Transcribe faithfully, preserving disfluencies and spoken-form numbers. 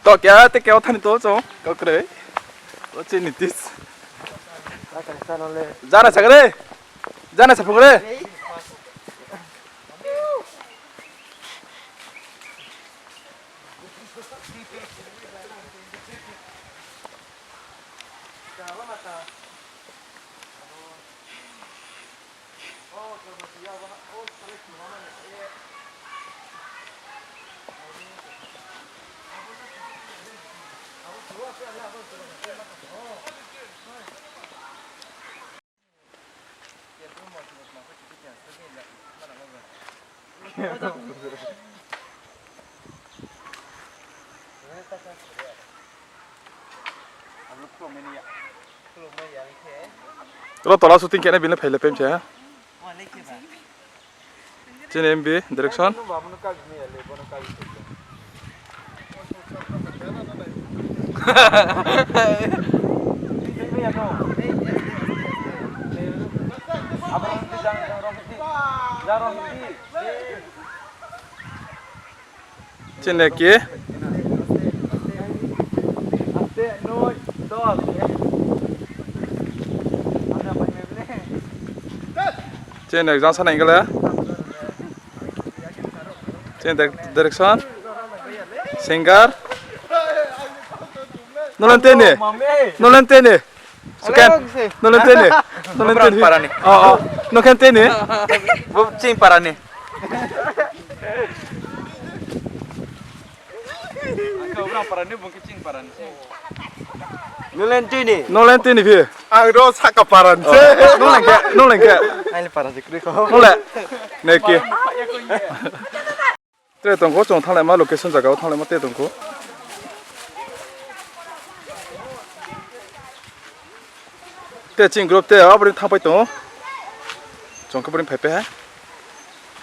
To kya te kya thani to chung. Kau kroi. O chini tis. Jana sakre. Jana sapung re. Ro tola shooting khe nai bini phai le pem se. Chini M V direction. Chini ki? Chini exam sana hingkhe le? Chini di-, direction. Singer. Nolen teni. Nolen teni. Suken. Nolen teni. Nolen teni. Parani. Oh, oh. Noken teni. Bo chini parani. Nolen teni. Nolen teni phi. Ang ro saka parani se. Nolen khe, nolen khe. Aini parani kroi kho. Nolen. Neki. Tre tongkho, chung thanglaima location jaga o thanglaima te tongkho. Te chini group te abori thangpai tong. Chung khe bori phaipai ha.